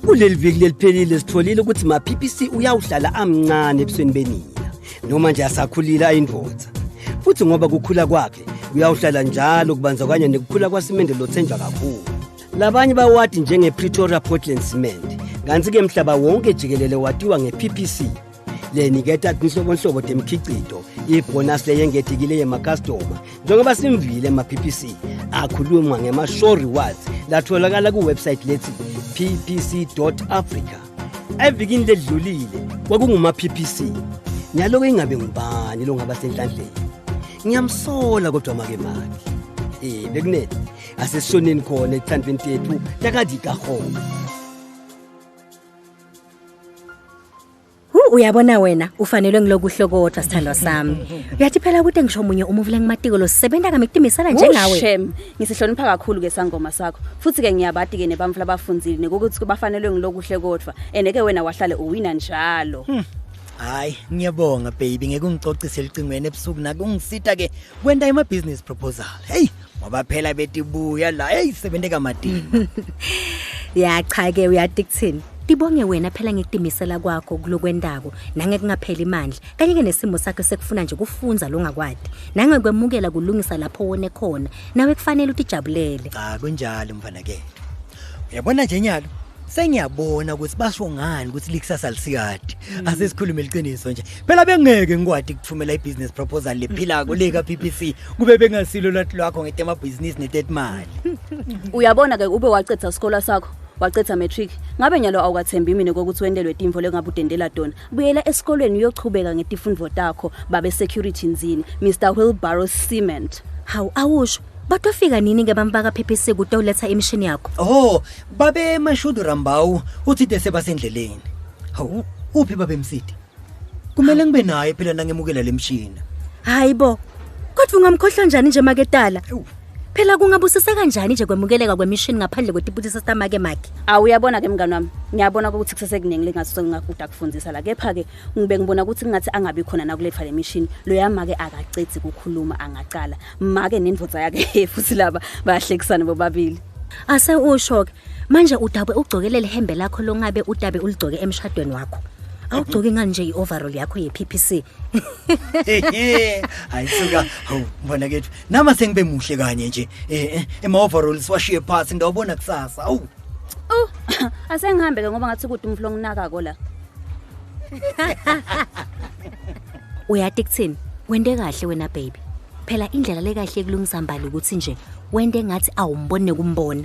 Kuleli viki leliphelile sitholile ukuthi ma-PPC uyawuhlala amncane ebusweni benina noma nje asakhulile ayindvodza, futhi ngoba kukhula kwakhe kuyawuhlala njalo kubanzakanye nekukhula kwasimende lothenjwa kakhulu. Labanye bawadi njenge-Pretoria Portland Cement, kanti-ke mhlaba wonke jikelele watiwa nge-PPC. Leniketa tinhlobonhlobo temkhicito ibhonasi leyengedikile yemakhastoma, njengoba simvile ema-PPC akhuluma ngema-show rewards latholakala kuwebsite lethi ppc.africa. Evikini ledlulile kwakunguma-PPC, nyaloko ingabe ngubani longaba senhlanhleni? Ngiyamsola kodwa make make bekunene asesishoneni khona ethandweni tethu takadikahola. Hu, uyabona wena ufanelwe ngilokuhle kodwa sithandwa sami. Uyathi phela ukuthi ngisho munye umuvule ngimatiko lo sebenza kamikutimisela njengawe. Shem, ngisihlonipha kakhulu ke sangoma sakho. Futhi ke ngiyabati ke nebamfu labafundzile nekukuthi bafanelwe ngilokuhle kodwa. Eneke wena wahlale uwina njalo. Hayi, ngiyabonga baby ngeke ungicocise elicingweni ebusuku nakungisita ke kwenta ima business proposal. Hey, ngoba phela betibuya la, hey sebente kamadini. Ya cha ke uyathi kuthini? Tibonge wena phela ngikutimisela kwakho kulokwendako nange kungapheli imandla kanye ke nesimo sakho sekufuna nje kufunza longakwadi nange kwemukela kulungisa lapho wone khona nawe kufanele utijabulele. Cha kunjalo mfana ke. Uyabona nje nyalo sengiyabona ukuthi basho ngani ukuthi likusasa lisikade. Asesikhulume iqiniso nje. Phela bengeke ngikwadi ukuthumela ibusiness proposal lephilako le ka PPC kube bengasilo lwathi lwakho ngetema business netetimali. Uyabona ke ube wacetha isikolo sakho, wacetha matric. Ngabe nyalo awukathembi mina kokuthi wendelwe timvo lengabe udendela tona. Buyela esikolweni uyochubeka ngetifundvo takho babe security nzini Mr Wheelbarrow Cement. Hawu awusho batofika nini ke bambaka PPC kutoletha imishini yakho? Oh, babe Mashudu Rambawu uthi desebasendleleni. Hawu, uphi babe Msidi? Kumele ngibe naye phela nangemukela lemshini. Hayibo. Kodwa ungamkhohlwa kanjani nje maketala? Ewu. Phela kungabusisa kanjani nje kwemukeleka kwemishini ngaphandle kwetiputisa samake makhe? Awu uyabona ke mngani wami, ngiyabona ukuthi kusesekuningi lengathi sengingakuda kufundisa la kepha ke ngibe ngibona ukuthi kungathi angabi khona nakuletha le mishini. Loya make akacedzi ukukhuluma angacala. Make nendvodza yakhe futhi laba bayahlekisana bobabili. Ase usho ke manje udabe ugcokele lehembe lakho longabe udabe uligcoke emshadweni wakho. Awugcoki ngani nje i-overall yakho ye-PPC? Hayi suka, hawu mfana kethu. Nama sengibe muhle kanye nje. Ema overalls washiye phansi ngawubona kusasa. Awu. Oh, asengihambe ke ngoba ngathi kude umflo nginakako la. Uyathi kuthini? Wente kahle wena baby. Phela indlela lekahle ekulungisa mbali ukuthi nje wente ngathi awumboni nekumbona.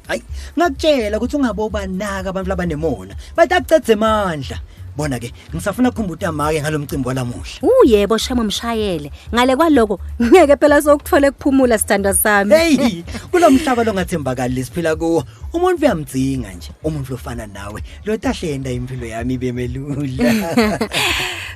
Hayi, ngakutshela ukuthi ungabobanaka abantu labanemona. Batakucedze amandla. Bona ke, ngisafuna ukukhumbuta make ngalomcimbi walamuhla. Uyebo shema mshayele. Ngale kwaloko ngeke phela sokuthola kuphumula sithandwa sami. Hey, kulomhlaba longathembakali lesiphila kuwo, umuntu uyamdzinga nje, umuntu lofana nawe, lotahlenda impilo yami ibe melula.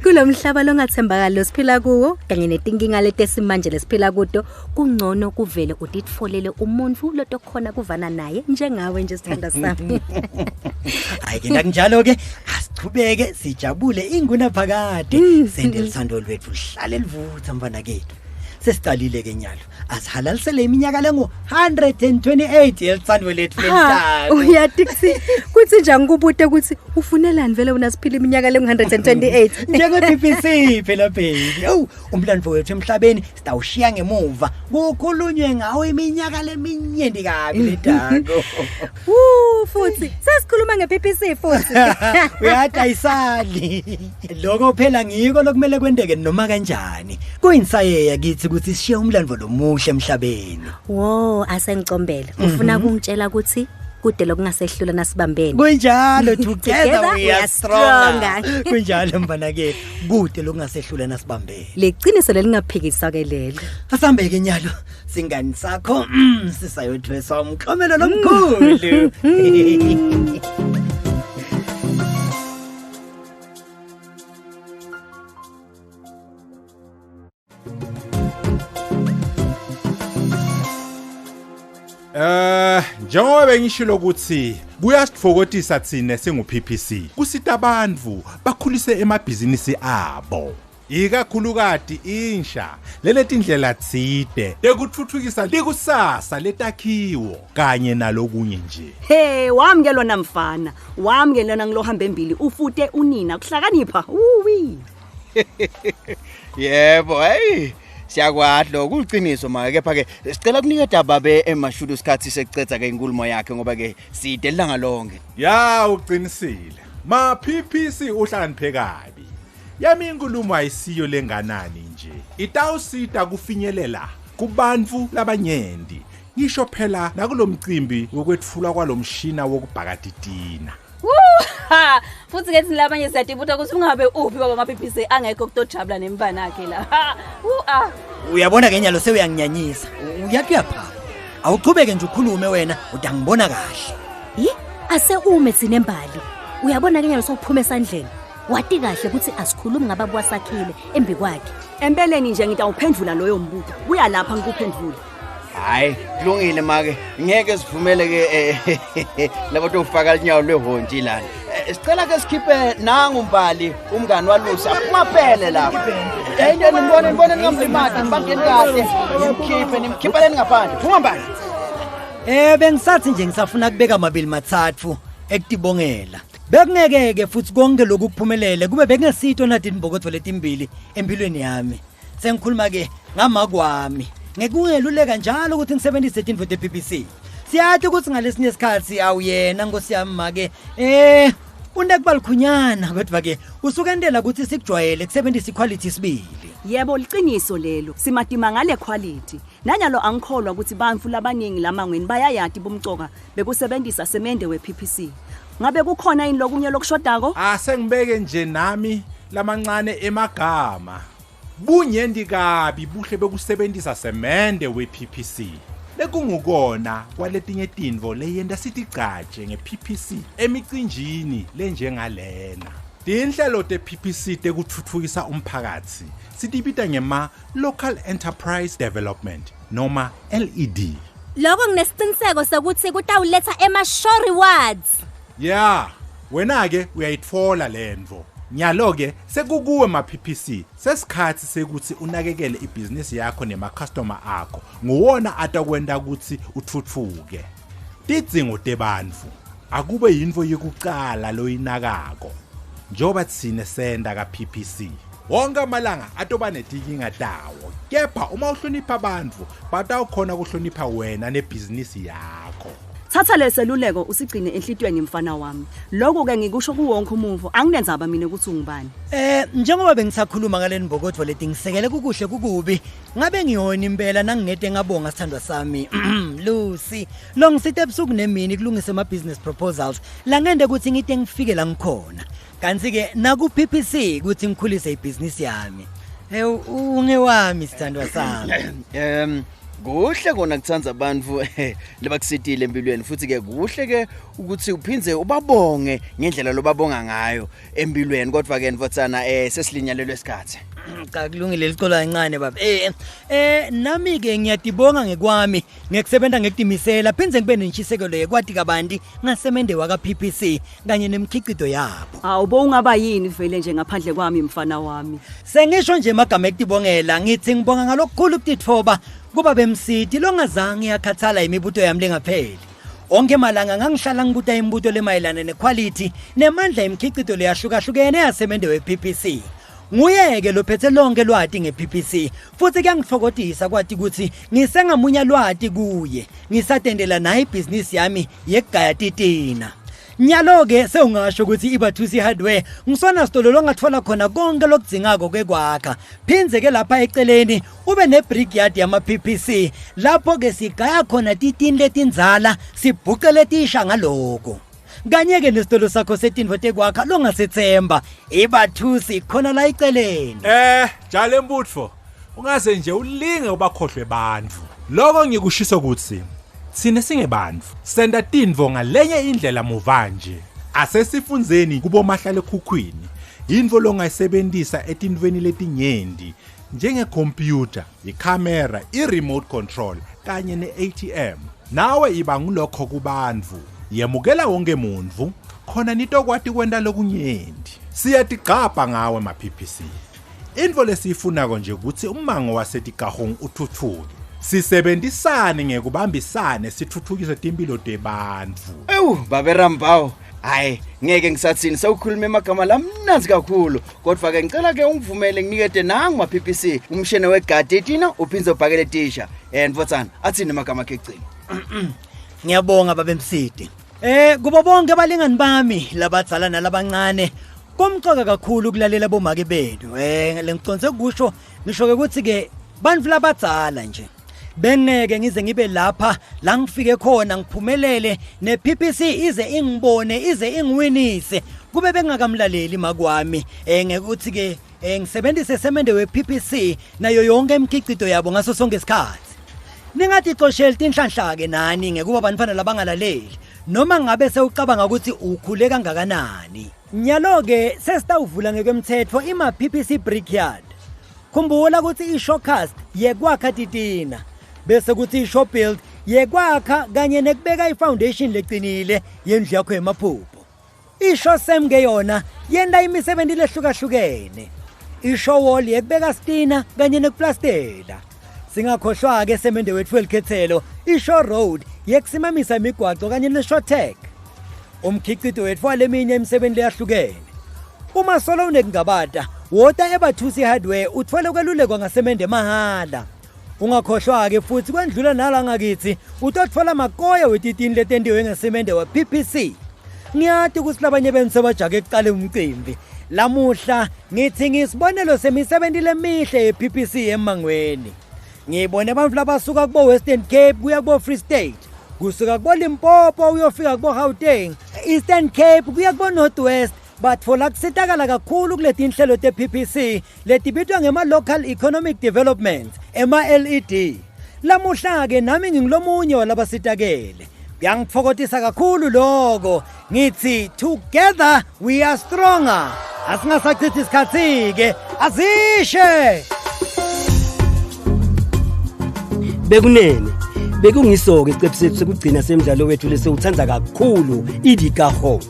Kulomhlaba longathembakali lesiphila kuwo kanye netinkinga letesimanje lesiphila kuto, kungcono kuvele utitfolele umuntu lotokhona kuvana naye njengawe nje sithandwa sami. Hayi ke nakunjalo ke, asichubeke sijabule inguna phakade, sende lithando lwethu lihlale livutha mfana kethu. Sesicalile ke nyalo, asihalalisele iminyaka lengu 128 yelithando lethu lentalo. Uyathi kuthi nje angikubute ukuthi ufunelani vele wena siphila iminyaka lengu 128. Njenge PPC phela baby. Awu, umlando wethu emhlabeni sitawushiya ngemuva. Kukhulunywe ngawo iminyaka leminyenti kabi ledako. Futhi sesikhuluma nge-PPC futhi. Uyathi ayisali. Lokho phela ngiko lokumele kwenteke noma kanjani. Kuyinsayeya kithi ukuthi sishiye umlando lomuhle emhlabeni. Wo, asengicombele. Ufuna ukungitshela ukuthi kude lokungasehlula nasibambene. Kunjalo, together Together we we are are stronger. stronger. Kunjalo mfana ke, kude lokungasehlula nasibambene. Leqiniso lelingaphikiswa ke lelo. Asambe ke nyalo, singani sakho sisayothweswa umklomelo lomkhulu. Njengoba bengishilo ukuthi kuyasitfokotisa thina singu-PPC kusita abantu bakhulise emabhizinisi abo. Ikakhulukati insha lenetindlela tsite tekutfutfukisa likusasa letakhiwo kanye nalokunye nje. He, wami ke lona mfana. Wami ke lona ngilohamba embili ufute unina kuhlakanipha. Uwi. Yebo, hey. Siyakwati lokho kuliciniso make kepha ke sicela kuniketa babe emashudu isikhathi sekucedza ke inkulumo yakhe ngoba ke side ilanga lonke. Ya uqinisile. Ma PPC uhlakaniphe kabi. Yami inkulumo ayisiyo lenganani nje. Itawusita kufinyelela kubantfu labanyenti. Ngisho phela nakulomcimbi wokwetfulwa kwalomshina wokubhaka titina. Ha, futhi ke thina labanye siyatibuta ukuthi ungabe uphi baba ma-PPC angekho kutojabula nemfana wakhe la. Ha, u ah. Uyabona ke nyalo sewuyanginyanyisa. Uyathi uyaphapha. Awuchubeke nje ukhulume wena udangibona kahle. Yi, ase ume sinembali. Uyabona ke nyalo sowuphuma esandleni. Wati kahle ukuthi asikhulumi ngababa wasakhile embi kwakhe. Empeleni nje ngitawuphendvula loyo mbuto. Kuya lapha ngikuphendvule. Hayi, kulungile make. Ngeke sivumele ke labo tofaka linyawo lwehontshi lana. Sicela ke sikhiphe nangu mbali umngani walusa aphumapele lapha. Hey, nibone nibone ningamlimati, nibangeni kahle. Nimkhiphe nimkhipheleni ngaphandle. Phuma mbali. Bengisathi nje ngisafuna kubeka amabili mathathu ekutibongela. Bekungeke ke futhi konke lokhu kuphumelele kube bekungesito nathi imbokotho letimbili empilweni yami. Sengikhuluma ke ngama kwami. Ngekungeluleka njalo ukuthi ngisebenzise tintfo te-PPC. Siyathi ukuthi ngalesinye isikhathi awuyena nkosi yami make unekuba likhunyana kodwa ke usuke entela ukuthi sikujwayele kusebenzisa iquality sibili. Yebo liciniso lelo. Simatima ngale quality. Nanyalo angikholwa ukuthi bantfu labaningi lamangweni bayayati bumcoka bekusebenzisa semende we-PPC. Ngabe kukhona yini lokunye lokushodako? Asengibeke nje nami lamancane emagama. Bunyendi kabi buhle bekusebenzisa semende we-PPC. Lekungukona kwaletinye tintfo leyenta sitigcaje nge-PPC emicinjini lenjengalena. Tinhlelo te-PPC tekutfutfukisa umphakatsi sitibita ngema-Local Enterprise Development noma LED. Lokho nginesiqiniseko sokuthi kutawuletha ema-show rewards. Ya, wena ke uyayitfola lentfo. Nyalo ke sekukuwe ma PPC sesikhathi sekuthi unakekele ibhizinisi yakho nema-customer akho. Nguwona atakwenta ukuthi utfutfuke. Tidzingo tebantfu akube yintfo yekucala loyinakako. Njengoba tsine senta ka PPC. Wonke amalanga atoba netinkinga tawo. Kepha uma uhlonipha abantu, batawukhona kuhlonipha wena nebhizinisi yakho. Thatha leseluleko usigcine enhlitiyweni mfana wami. Lokho ke ngikusho kuwonke umuntu, anginenzaba mina ukuthi ungubani. Njengoba bengisakhuluma ngale mbokotho letingisekele kukuhle kukubi, ngabe ngiyona impela nangingete ngabonga sithandwa sami. Lucy, lo ngisite ebusuku nemini kulungisa ama business proposals. La ngende ukuthi ngite ngifike la ngikhona. Kanti ke naku PPC ukuthi ngikhulise ibhizinisi yami. Ungewami sithandwa sami. Kuhle kona kuthandza abantu lebakusitile empilweni futhi ke kuhle ke ukuthi uphindze ubabonge ngendlela lobabonga ngayo empilweni kodwa ke mfotsana sesilinyalelwe isikhathi. Cha kulungile licolo kancane baba. Nami ke ngiyatibonga ngekwami ngekusebenza ngekutimisela phindze ngibe nentshisekelo yekwati kabanti ngasemende waka PPC kanye nemkhicito yabo. Hawu bo ungaba yini vele nje ngaphandle kwami mfana wami. Sengisho nje amagama ekutibongela ngithi ngibonga ngalokukhulu ukutitfoba kuba bemsiti longazange yakhathala imibuto yami lengapheli. Onke malanga ngangihlala ngibuta imibuto lemayelana nequality nemandla emkhicito leyahlukahlukene yasemende we-PPC. Nguyeke lophethe lonke lwati nge-PPC futhi kuyangitfokotisa kwati ukuthi ngisengamunya lwati kuye ngisatendela naye ibhizinisi yami yekugaya titina. Nyalo ke sewungasho ukuthi iBathusi Hardware ngisona sitolo longathola khona konke lokudzingako kwekwakha. Phindze ke lapha eceleni ube nebrickyard yama PPC lapho ke sigaya khona titini letindzala sibhuce letisha ngaloko. Kanye ke nesitolo sakho setintfo tekwakha longasethemba iBathusi khona la eceleni. Jale mbutfo ungaze nje ulinge ubakhohlwe bantfu. Lokho ngikushisa ukuthi sine singebantfu senda tintfo ngalenye indlela muva nje. Asesifundzeni kubomahlala ekhukhwini intfo longayisebenzisa etintfweni letinyenti njengekhompyutha, ikhamera, i-remote control kanye ne-ATM. Nawe iba ngulokho kubantfu. Yemukela wonke muntfu khona nitokwati kwenta lokunyenti. Siyatigcabha ngawe ma-PPC. Intfo lesiyifunako nje kutsi ummango waseTikahong uthuthuke. Sisebenzisane ngekubambisane sithuthukise timphilo tebantfu. Ewu babe Rambawo, hayi ngeke ngisathini sewukhuluma emagama lamnandzi kakhulu. Kodwa ke ngicela ke ungivumele nginikete nangu ma PPC umshene wegadi tina uphindze ubhakele tisha. Ndvodzana athini emagama akhe ekugcina? Ngiyabonga babe Msidi. Kubo bonke abalingani bami labadzala nalabancane kumcoka kakhulu ukulalela bomake benu. Lengiconze kusho ngisho ke ukuthi ke bantfu labadzala nje bengeke ngize ngibe lapha la ngifike khona ngiphumelele ne PPC ize ingibone ize ingiwinise kube bengakamlaleli makwami ngekuthi ke ngisebenzise semende we PPC nayo yonke imikhicito yabo ngaso sonke isikhathi. Ningaticosheli tinhlanhla ke nani ngekuba bantfwana labangalaleli noma ngabe sewucabanga ukuthi ukhule kangakanani. Nyalo ke sesitawuvula ngekwemthetho ima PPC Brickyard. Khumbula ukuthi i-Showcast yekwakha titina bese kuthi i-Show Build yekwakha kanye nekubeka i-foundation leqinile yendlu yakho yemaphupho. I-Show Sem ke yona yenta imisebenzi lehlukahlukene. I-Show Wall yekubeka sitina kanye nekuplastela. Singakhohlwa ke semende wethu welikhethelo i-Show Road yekusimamisa imigwaco kanye ne-Show Tech. Umkhicito wethu waleminye imisebenzi leyahlukene. Uma solo unekungabata, wota eBathusi Hardware uthole kwelulekwa ngasemende mahhala. Ungakhohlwa ke futhi kwendlula nala ngakithi utotfola makoya wetitini letentiwe ngesemende wa PPC. Ngiyati ukuthi labanye benu sebajake ekuqale umcimbi. Lamuhla ngithi ngisibonelo semisebenzi lemihle ye-PPC emangweni. Ngibone abantu labasuka kubo Western Cape kuya kubo Free State, kusuka kubo Limpopo uyofika kubo Gauteng, Eastern Cape kuya kubo North West. Batfola kusitakala kakhulu kuleti inhlelo te-PPC letibitwa ngema-Local Economic Development, ema-LED. Lamuhla-ke nami ngingulomunye walabasitakele. Kuyangitfokotisa kakhulu loko. Ngithi together we are stronger. Asingasachithi isikhathi-ke, azishe! Bekunene bekungisoke isiqephu sethu sekugcina semidlalo wethu lesewuthanda kakhulu iDikahong.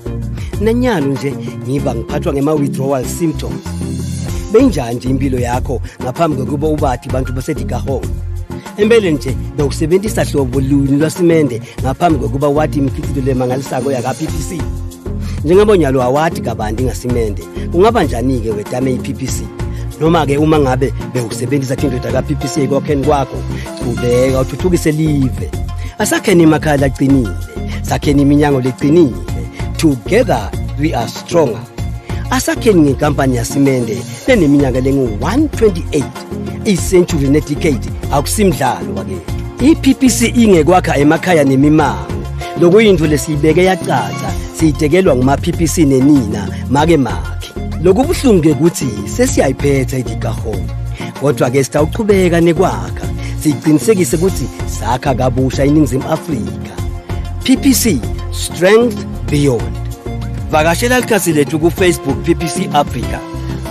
Nanyalo nje ngiva ngiphathwa ngema-withdrawal symptoms. Benjani nje impilo yakho ngaphambi kokuba ubathi bantu baseDikahong? Empeleni nje bewusebenzisa hlobo luni lwasimende ngaphambi kokuba wathi imikhicito lemangalisako yaka-PPC. Njengoba nyalo awathi kabanti ngasimende, kungaba njani-ke wetame i-PPC? Noma-ke uma ngabe bewusebenzisa tindoda ka-PPC ekwakheni kwakho, chubeka uthuthukise live. Asakheni emakhaya laqinile, sakheni iminyango leqinile. Together we are stronger. Asakheni ngenkampani yasimende leneminyaka lengu-128, i-century ne-decade akusimdlalo wakethu. I-PPC ingekwakha emakhaya nemimango. Lokuyintfo lesiyibeke yacaca, siyitekelwa nguma-PPC nenina make makhe. Lokubuhlungu ke kutsi sesiyayiphetha iDikahong. Kodwa ke sitawuchubeka nekwakha, siqinisekise kutsi sakha kabusha iNingizimu Afrika. PPC, Strength Beyond. Vakashela likhasi lethu ku-Facebook PPC Africa,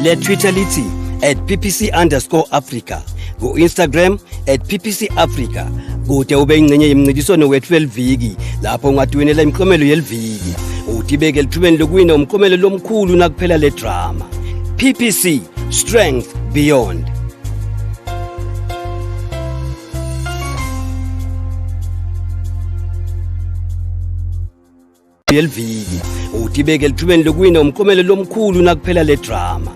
le Twitter lithi @PPC_Africa, ku-Instagram @PPC Africa, kute ube ingcenye yemncintiswano wethu weliviki lapho ungatiwinela imiklomelo yeliviki. Utibeke elithubeni lokuwina umklomelo lomkhulu nakuphela le drama. PPC, Strength Beyond. Yeliviki utibeke elithubeni lokuwina umklomelo lomkhulu nakuphela le drama.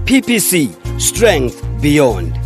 PPC, Strength Beyond.